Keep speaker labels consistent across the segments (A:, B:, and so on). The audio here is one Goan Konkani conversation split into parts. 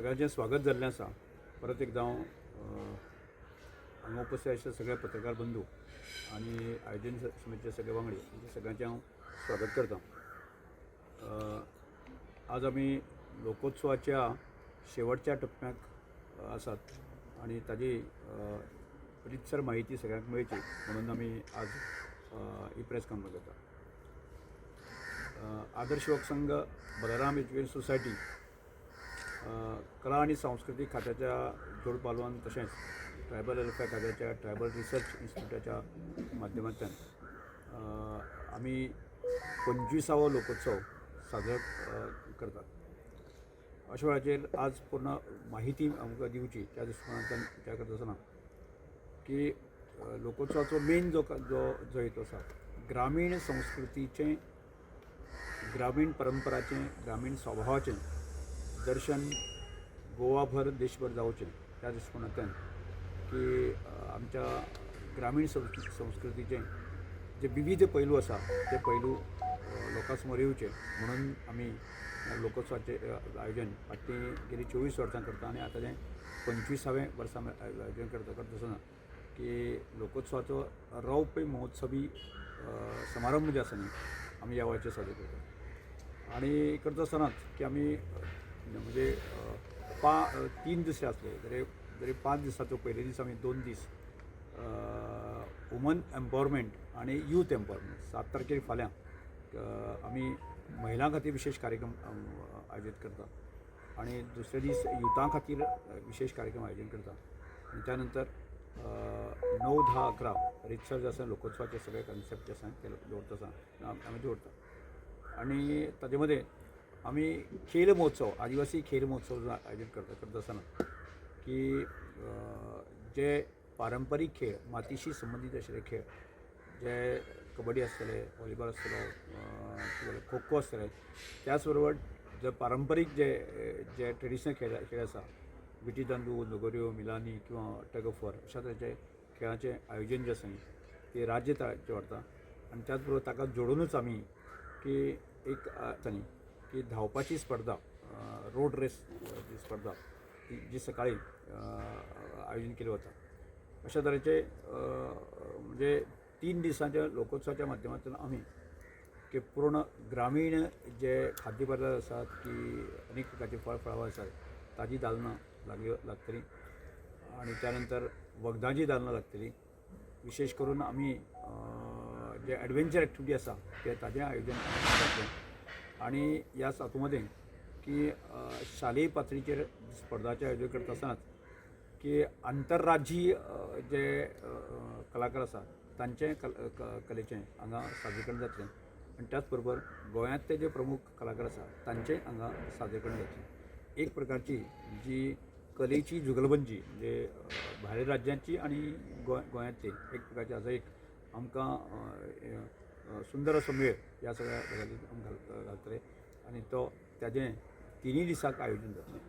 A: सगळ्यांचें स्वागत जाल्लें आसा. परत एकदां हांव हांगा उपस्थित आशिल्ले सगळे पत्रकार बंधू आनी आयोजन समितीचे सगळे वांगडी हांचे सगळ्यांचें हांव स्वागत करतां. आज आमी लोकोत्सवाच्या शेवटच्या टप्प्याक आसात आनी ताजी रितसर माहिती सगळ्यांक मेळची म्हणून आमी आज ही प्रेस कॉन्फरन्स करता. आदर्श युवक संघ, बलराम एज्युकेशन सोसायटी, कला आनी सांस्कृतीक खात्याच्या जोड पालवान तशेंच ट्रायबल वेलफेअर खात्याच्या ट्रायबल रिसर्च इन्स्टिट्यूटाच्या माध्यमांतल्यान आमी 25वो लोकोत्सव साजरो करतात. अशा वेळाचेर आज पूर्ण माहिती आमकां दिवची त्या दृश्टिकोनांतल्यान विचार करता आसतना की लोकोत्सवाचो मेन जो जो जो हेतू आसा, ग्रामीण संस्कृतीचें, ग्रामीण परंपराचें, ग्रामीण स्वभावाचें दर्शन गोवाभर, देशभर जावचें, त्या दृश्टिकोनांतल्यान की आमच्या ग्रामीण संस्कृतीचें जे विविध पैलू आसा ते पैलू लोकां समोर येवचे म्हणून आमी लोकोत्सवाचें आयोजन फाटलीं गेलीं 24 वर्सां करता आनी आतां तें 25वें वर्सा आमी आयोजन करता. करता आसतना की लोकोत्सवाचो रौप्य महोत्सवी समारंभ जे आसा न्ही, आमी ह्या वेळाचेर साजरो करता. आनी करता आसतनाच की आमी म्हणजे 3 दीस आसले तरी जरी 5 दिसाचो पयले दीस आमी 2 दीस वुमन एम्पावरमेंट आनी यूथ एम्पावरमेंट, 7 तारखेर फाल्यां आमी महिलां खातीर विशेश कार्यक्रम आयोजीत करता आनी दुसरे दीस युथां खातीर विशेश कार्यक्रम आयोजन करता. आनी त्या नंतर 9, 10, 11 रितसर जे आसा लोकोत्सवाचे सगळे कन्सेप्ट जे आसा ते दवरता आसा आमी दवरता. आनी ताजे मदें आमी खेल महोत्सव, आदिवासी खेल महोत्सव जो आयोजन करता. करता आसतना की जे पारंपारीक खेळ, मातीशी संबंदीत आशिल्ले खेळ, जे कबड्डी आसतले, व्हॉलीबॉल आसतलो, खो खो आसतले, त्याच बरोबर जे पारंपारीक जे जे ट्रेडिशनल खेळ खेळ आसा, विटी दांडू, लगोऱ्यो, मिलानी किंवा टग ऑफ वॉर, अशा तरेचे खेळाचें आयोजन जें आसा न्ही ते राज्य तळाचेर व्हरता. आनी त्याच बरोबर ताका जोडुनूच आमी की एक आसा न्ही की धांवपाची स्पर्धा, रोड रेस स्पर्धा जी सकाळी आयोजन केली वता. अशा तरेचे म्हणजे 3 दिसांच्या लोकोत्सवाच्या माध्यमांतल्यान आमी की पूर्ण ग्रामीण जे खाद्यपदार्थ आसात की अनेक प्रकारचे फळ फळावळ आसात ताजी दालनां लागतली आनी त्या नंतर वखदांची दालनां लागतली. विशेश करून आमी जे एडवेंचर एक्टिविटी आसा ते ताजें आयोजन जातलें. आनी ह्या हातूं मदें की शालेय पातळीचेर स्पर्धाचें आयोजन करता आसतनाच की आंतरराज्यीय जे कलाकार आसा तांचें कलेचें हांगा सादरीकरण जातलें आनी त्याच बरोबर गोंयांतले जे प्रमुख कलाकार आसा तांचें हांगा सादरीकरण जातलें. एक प्रकारची जी कलेची जुगलबंदी, म्हणजे भायल्या राज्यांची आनी गोंयांतली, एक प्रकारची हाजो एक आमकां सुंदर असो मेळ ह्या सगळ्या गजालींत आमी घालतले आनी तो ताजें 3 दिसांक आयोजन जातलें.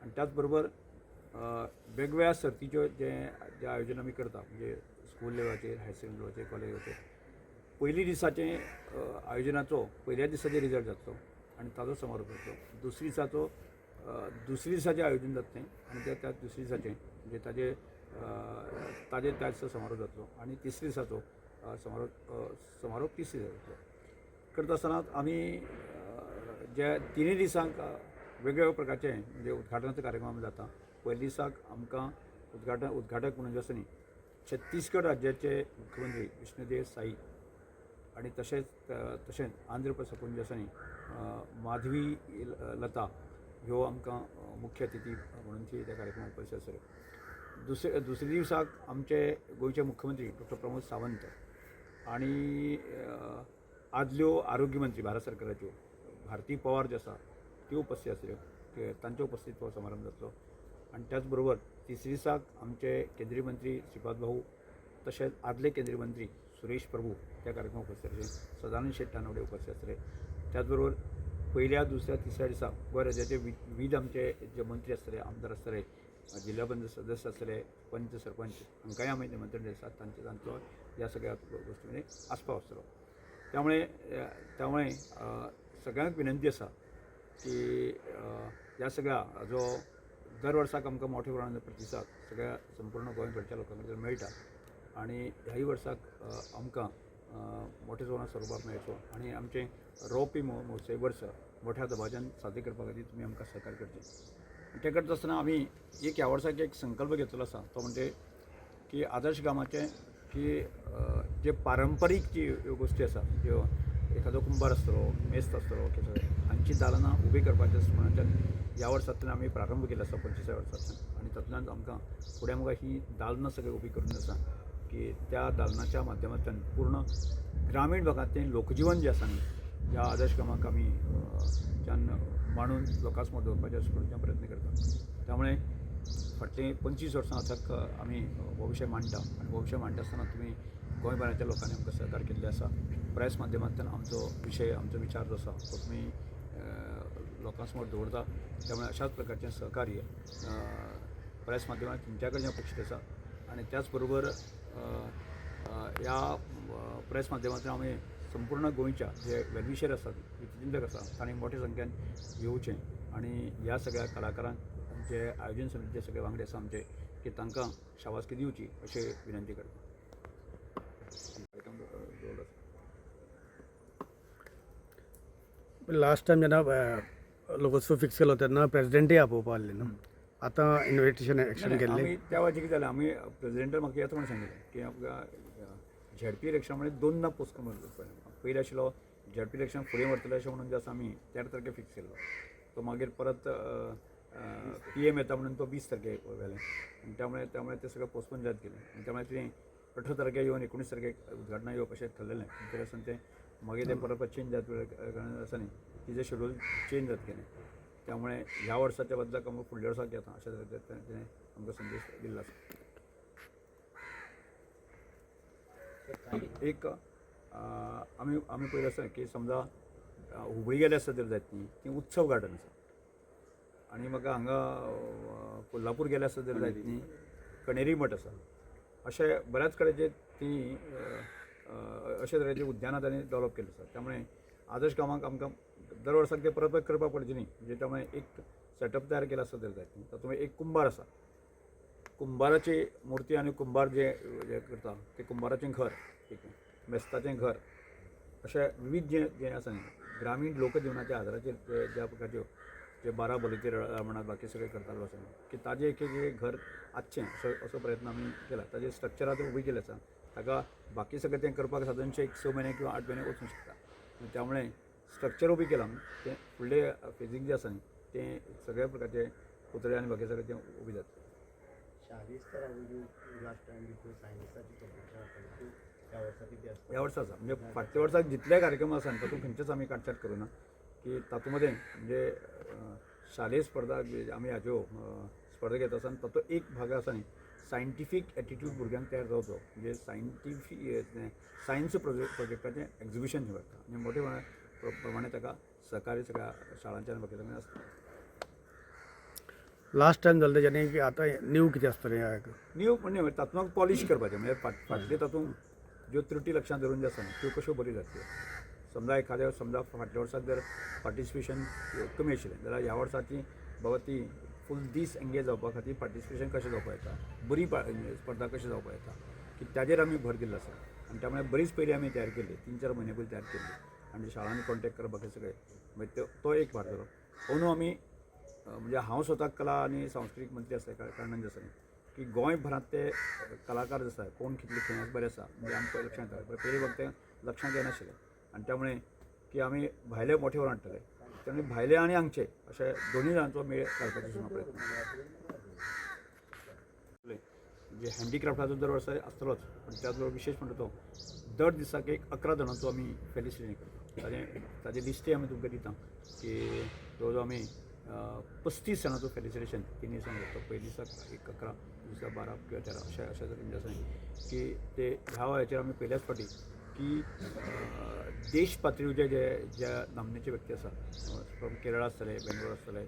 A: आनी त्याच बरोबर वेगवेगळ्या सर्तीच्यो जें जें आयोजन आमी करता, म्हणजे स्कूल लेवलाचेर, हायर सेकंडरी लेवलाचेर, कॉलेज लेवलाचेर, पयली दिसाचें आयोजनाचो पयल्या दिसाचेर रिजल्ट जातलो आनी ताजो समारोप जातलो. दुसरे दिसाचो दुसरे दिसाचें आयोजन जातलें आनी त्या त्या दुसरे दिसाचें म्हणजे ताजे ताजे त्या दिसा समारोप जातलो आनी तिसरे दिसाचो समारोप तिसरे दिसा जातलो. करता आसतना आमी जे 3 दिसांक वेगवेगळ्या प्रकारचे म्हणजे उद्घाटनाचो कार्यक्रम जाता. पयल्या दिसाक आमकां उद्घाटक म्हणून जे आसा न्ही छत्तीसगड राज्याचे मुख्यमंत्री विष्णुदेव साई आनी तशेंच तशेंच आंध्र प्रदेशाकून जे आसा न्ही माधवी लता ह्यो आमकां मुख्य अतिथी म्हणून ती त्या कार्यक्रमाक उपस्थित आसतल्यो. दुसरे दिसाक आमचे गोंयचे मुख्यमंत्री डॉक्टर प्रमोद सावंत आनी आदल्यो आरोग्य मंत्री भारत सरकाराच्यो भारती पवार ज्यो आसा त्यो उपस्थित आसल्यो, तांचे उपस्थित हो समारंभ जातलो. आनी त्याच बरोबर तिसरे दिसाक आमचे केंद्रीय मंत्री श्रीपाद भाऊ तशेंच आदले केंद्रीय मंत्री सुरेश प्रभू त्या कार्यक्रमाक उपस्थित आसले, सदानंद शेट तानवडे उपस्थित आसले. त्याच बरोबर पयल्या, दुसऱ्या, तिसऱ्या दिसा गोंय राज्याचे विविध आमचे जे मंत्री आसतले, आमदार आसतले, जिल्हा पंचायत सदस्य आसतले, पंच, सरपंच हांकांय आमी निमंत्रण दिलें आसा. तांचो ह्या सगळ्या गोश्टींनी आस्पाव आसतलो. त्यामुळे त्यामुळे सगळ्यांक विनंती आसा की ह्या सगळ्या जो दर वर्साक आमकां मोठ्या प्रमाणात प्रतिसाद सगळ्या संपूर्ण गोंयभरच्या लोकां कडल्यान मेळटा आनी ह्याय वर्साक आमकां मोठ्या प्रमाणात स्वरुपाक मेळचो आनी आमचें रोवपी महोत्सवी वर्स मोठ्या दबाज्यान सादर करपा खातीर तुमी आमकां सहकार्य करचें. तें करता आसतना आमी एक ह्या वर्साक एक संकल्प घेतलेलो आसा, तो म्हणजे की आदर्श गांवाचें की जे पारंपारीक जी गोश्टी आसा, ज्यो एखादो कुंबार आसतलो, मेस्त आसतलो, कितें हांची दालनां उबी करपाचें आसा म्हणून ह्या वर्सांतल्यान आमी प्रारंभ केलो आसा 25व्या वर्सांतल्यान आनी तातूंतल्यान आमकां फुडें आमकां ही दालनां सगळीं उबी करून आसा की त्या दालनाच्या माध्यमांतल्यान पूर्ण ग्रामीण भागांतलें लोकजिवन जें आसा न्ही, ह्या आदर्श गांवाक आमी च्यान मांडून लोकां समोर दवरपाचें अशें करून प्रयत्न करता. त्यामुळे फाटलीं 25 वर्सां आतां आमी हो विशय मांडटा आनी हो विशय मांडटा आसतना तुमी गोंयभरांतल्या लोकांनी आमकां सहकार्य केल्लें आसा. प्रेस माध्यमांतल्यान आमचो विशय, आमचो विचार जो आसा तो तुमी लोकां समोर दवरता. त्यामुळे अशाच प्रकारचें सहकार्य प्रेस माध्यमांत तुमच्या कडल्यान अपेक्षीत आसा आनी त्याच बरोबर ह्या प्रेस माध्यमांतल्यान आमी संपूर्ण गोंयच्या जे वेलविशर आसात, हितचिंतक आसा, तांणी मोठ्या संख्येन येवचें आनी ह्या सगळ्या कलाकारांक, जे आयोजन समितीचे सगळे वांगडी आसा आमचे, की तांकां शाबासकी दिवची अशें विनंती करता.
B: लास्ट टायम जेन्ना लोकोत्सव फिक्स केलो तेन्ना प्रेजिडेंटय आपोवपा आहले न्हू, आतां इन्विटेशन एक्सटेंड केल्लें.
A: आमी त्या वेळाचेर कितें जालें, आमी प्रेजिडेंटान म्हाका येता म्हणून सांगिल्लें की आमकां झेडपी इलेक्शन म्हणजे दोनदा पोस्टपोन पयलीं आशिल्लो झेडपी इलेक्शन फुडें व्हरतले अशें म्हणून जें आसा आमी 13 तारखेर फिक्स केल्लो, तो मागीर परत पी एम येता म्हणून तो 20 तारखेक व्हेलें आनी त्यामुळे तें सगळें पोस्टपोन जायत गेलें आनी त्यामुळे तें 18 तारखेक येवन 19 तारखेक उद्घाटना येवप अशें ठरलेलें. तरी आसतना तें मागीर तें परत चेंज जायत कारण आसा न्ही तिजें शेड्यूल चेंज जायत गेलें. त्यामुळे ह्या वर्साच्या बदलाक आमकां फुडल्या वर्साक येता अशें तरेन आमकां संदेश दिल्लो आसा. एक आमी आमी पयलें आसा की समजा हुबळी गेले आसत जर जायत न्ही, ती उत्सव गार्डन आसा आनी म्हाका हांगा कोल्हापूर गेले आसत जर जायत न्ही, कणेरी मठ आसा, अशे बऱ्याच कडेन जे ती अशे तरेची उद्यानां तांणी डेवलप केल्ली आसा. त्यामुळे आदर्श गांवांक आमकां दर वर्साक ते परत परत करपाक पडचें न्ही, म्हणजे त्यामुळे एक सेटअप तयार केला आसत जर जायत न्ही, तातूंत एक कुंबार आसा, कुंबाराची मुर्ती आनी कुंबार जे जे करता ते कुंबाराचें घर, एक मेस्ताचें घर, अशे विविध जे जे आसा न्ही ग्रामीण लोकजिवनाच्या आदाराचेर जे ज्या प्रकारच्यो जे 12 बलुतेर म्हणात बाकी सगळे करतालो आसा की ताजें एक एक घर आसचें असो असो प्रयत्न आमी केला. ताजें स्ट्रक्चर आतां उबी केलें आसा, ताका बाकी सगळें तें करपाक सादारणशें एक 6 म्हयने किंवा 8 म्हयने वचूंक शकता. त्यामुळे स्ट्रक्चर उबी केलां आमी, तें फुडले फेजीक जें आसा न्ही तें सगळ्या प्रकारचे पुतळे आनी बाकी सगळें तें उबी जातलें.
C: शालेय स्तरावयल्यो लास्ट टायम बी पळय सायन्साची कॉम्पिटिशन आसताली, ह्या वर्सा कितें आसता?
A: ह्या वर्सा आसा म्हणजे फाटल्या वर्साक जितले कार्यक्रम आसा न्ही तातूंत खंयचेच आमी काटछाट करूं ना की तातूंत मदें म्हणजे शालेय स्पर्धा जे आमी हाज्यो स्पर्धा घेता आसतना तातूंत एक भाग आसा न्ही सायंटिफीक एटिट्यूड भुरग्यांक तयार जावचो, म्हणजे सायंटिफीक सायन्स प्रोजेक्टाचें एग्जिबिशन थंय भरता आनी मोठे प्रमाणे ताका सहकार्य सगळ्या शाळांच्या आनी बाकी आसता.
B: लास्ट टायम जालें तेज्यानी की आतां न्यू कितें आसतलें?
A: न्यू म्हणजे तातूंत पॉलिश करपाचें, म्हणजे फाटले तातूंत ज्यो त्रुटी लक्षांत धरून ज्यो आसा न्ही त्यो कश्यो बऱ्यो जातल्यो. समजा एखाद्या समजा फाटल्या वर्साक जर पार्टिसिपेशन कमी आशिल्लें जाल्यार ह्या वर्साची बाबा ती फूल दीस एंगेज जावपा खातीर पार्टिसिपेशन कशें जावपा येता, बरी स्पर्धा कशी जावपा येता की ताजेर आमी भर दिल्लो आसा. आनी त्यामुळे बरीच पयलीं आमी तयार केल्ली, 3-4 म्हयने पयलीं तयार केल्ली आनी शाळांनी कॉन्टेक्ट करपाक हें सगळें मागीर तो एक भाग जालो. अंदू आमी म्हणजे हांव स्वता कला आनी सांस्कृतीक मंत्री आसल्या कारणान जें आसा न्ही की गोंयभरांत ते कलाकार जे आसा कोण कितले खंय बरे आसा म्हणजे आमकां लक्षांत येता, पयलीं वक्त तें लक्षांत येनाशिल्लें. आनी त्यामुळे की आमी भायले मोठे वर हाडटले, त्यामुळे भायले आनी हांगचे अशे दोनूय जाणांचो मेळ घालपाचो सुद्दां प्रयत्न. म्हणजे हँडीक्राफ्टाचो दर वर्सा आसतलोच, पूण त्याच बरोबर विशेश म्हणटा तो दर दिसाक एक 11 जाणांचो आमी फेलिसिटेशन करता. ताजें लिस्टूय आमी तुमकां दिता की जवळ जवळ आमी 35 जाणांचो फेलिसिटेशन 3 दिसांक करता. पयल्या दिसाक एक 11, दुसऱ्या 12 किंवा 13 अशें अशें तरेन जें आसा की ते ह्या वेळाचेर आमी पयल्याच फावटी की देश पातळीचे जे ज्या नामनेचे व्यक्ती आसा, फ्रॉम केरळ आसतले, बेंगलोर आसतले,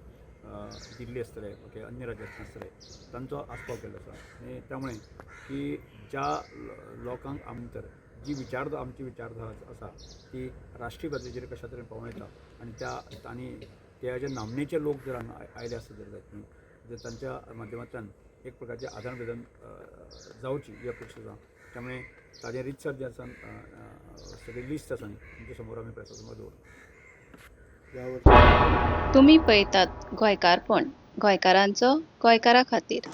A: दिल्ली आसतले, ओके अन्य राज्यांतल्यान आसतले, तांचो आस्पाव केल्लो आसा. आनी त्यामुळे की ज्या लोकांक आमी तर जी विचारधारा आमची विचारधारा आसा ती राष्ट्रीय पातळीचेर कशा तरेन पावोवं येता आनी त्या आनी त्या जे नामनेचे लोक जर हांगा आयले आसत जर जायत न्ही जे तांच्या माध्यमांतल्यान एक प्रकारचें आदान प्रदान जावची ही अपेक्षा आसा. त्यामुळे ताजें रितसर जें आसा सगळी लिस्ट आसा न्ही तुमच्या समोर आमी प्रेसा समोर दवरता.
C: ह्या वर्सा
D: तुमी पळयतात गोंयकारपण, गोंयकारांचो गोंयकारा खातीर.